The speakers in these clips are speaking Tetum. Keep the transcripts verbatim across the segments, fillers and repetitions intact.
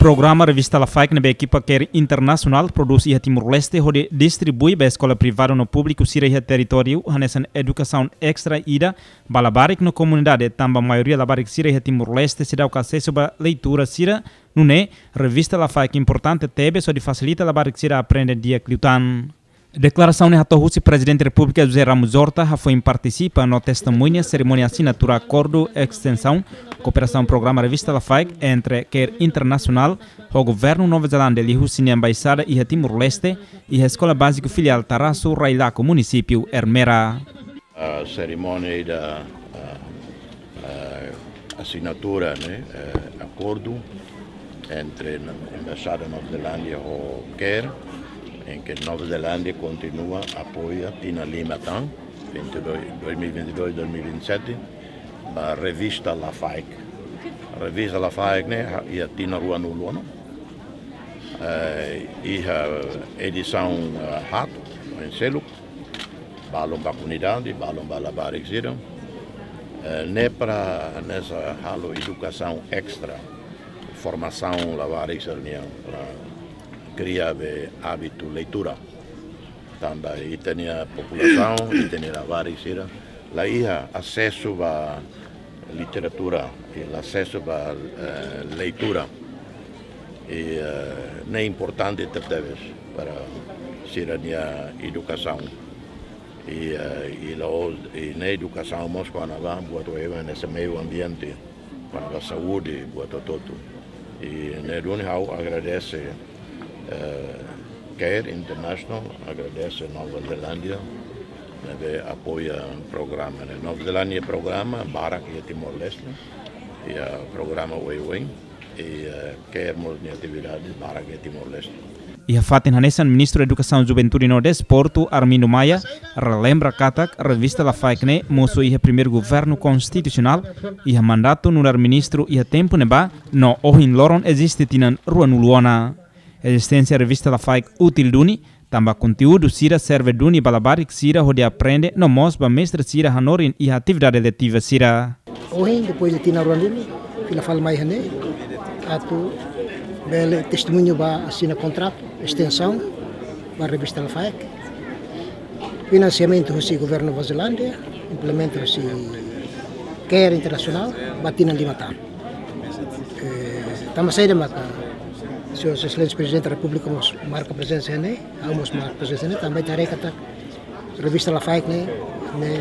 Programa Revista Lafaek ne'ebé ekipa CARE Internasionál prodús iha Timor-Leste hodi distribui ba eskola privadu no públiku sira iha territóriu hanesan edukasaun estra ida ba labarik no komunidade, tanba maioria labarik sira iha Timor-Leste seidauk asesu ba leitura sira. Nune'e, Revista Lafaek importante tebes hodi fasilita labarik sira aprende di'ak liután. Deklarasaun ne'e hato'o husi Prezidente Repúblika José Ramos Horta, hafoin partisipa no testemuña serimónia asinatura akordu estensaun kooperasaun programa Revista Lafaek entre CARE Internasionál ho Governu Nova Zelándia liuhusi nia embaixada iha Timor-Leste, iha Eskola Báziku Filiál Tarasu, Railaco, Munisípiu Ermera. Ah, serimónia ida, ah, ah, asinatura, ne'e, eh, akordu entre na-, Embaixada Nova Zelándia ho CARE, em que Nova Zelándia kontinua apoia tinan lima tan, vinte e dois, dois mil e vinte e dois, dois mil e vinte e sete, ba Revista Lafaek. Revista Lafaek ne'e ha-, iha tinan ruanulu ona, eh, iha edisaun, eh, haat, oin seluk, balun ba komunidade, balun ba labarik sira. Eh, ne'e para hanesan halo edukasaun estra, formasaun labarik sira-nian, para kria be ábitu leitura. Tanba ita-nia populasaun, ita-nia labarik sira la iha asesu ba literatura, i la asesu ba, eh, leitura. I, eh, ne'e importante tebetebes para sira-nia edukasaun. I, eh, i la'ós, i ne'e edukasaun mós kona-ba buat oiba hanesan meiu ambiente, kona-ba saúde, buat hotu-hotu. I ne'e duni ha'u agradese, eh, CARE International, agradese Nova Zelándia, ne'ebé apoia programa ne'e. Nova Zelándia programa barak iha Timor-Leste, iha programa oioin, i, eh, CARE mós nia atividade barak iha Timor-Leste. Iha fatin hanesan, Ministru Edukasaun, Juventude no Desportu, Armindo Maia, relembra katak Revista Lafaek ne'e mosu iha primeiru governu konstitusionál, iha mandatu nu'udar ministru iha tempu ne'ebá, no ohin loron eziste tinan ruanulu ona. Ezisténsia Revista Lafaek útil duni, tanba konteúdu sira serve duni ba labarik sira hodi aprende, no mós ba mestre sira hanorin iha atividade letiva sira. Ohin, depois de tinan ruanulu, fila fali mai iha ne'e, atu bele testemuña ba asina kontratu estensaun ba Revista Lafaek. Finansiamentu husi Governu Nova Zelándia, implementa husi CARE Internasionál, ba tinan lima tan. Eh, tanba saida maka Señór Exelénsia Prezidente da Repúblika mós marka prezensa iha ne'e, ha'u mós marka prezensa iha ne'e, tanba ita haree katak Revista Lafaek ne'e, ne'e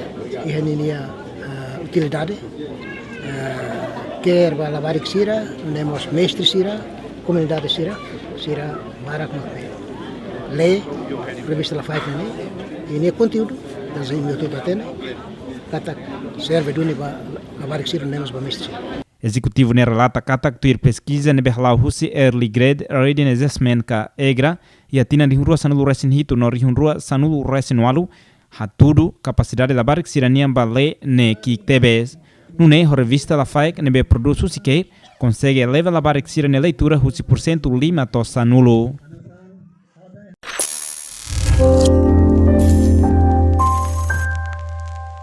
iha ninia, eh, utilidade, eh, CARE ba labarik sira, ne'e mós mestre sira, komunidade sira, sira barak mak lee Revista Lafaek ne'e, i nia konteúdu, hanesan imi hotu hatene, katak serve duni ba labarik sira, ne'e mós ba mestre sira. Ezekutivu ne'e relata katak tuir peskiza ne'ebé hala'o husi Early Grade Readiness Assessment ka EGRA, iha tinan rihun rua sanulu resin hitu no rihun rua sanulu resin ualu, hatudu kapasidade labarik sira-nian ba lee ne'e ki'ik tebes. Nune'e, ho Revista Lafaek ne'ebé prodús husi CARE, konsege eleva labarik sira-nia leitura husi porsentu lima to'o sanulu.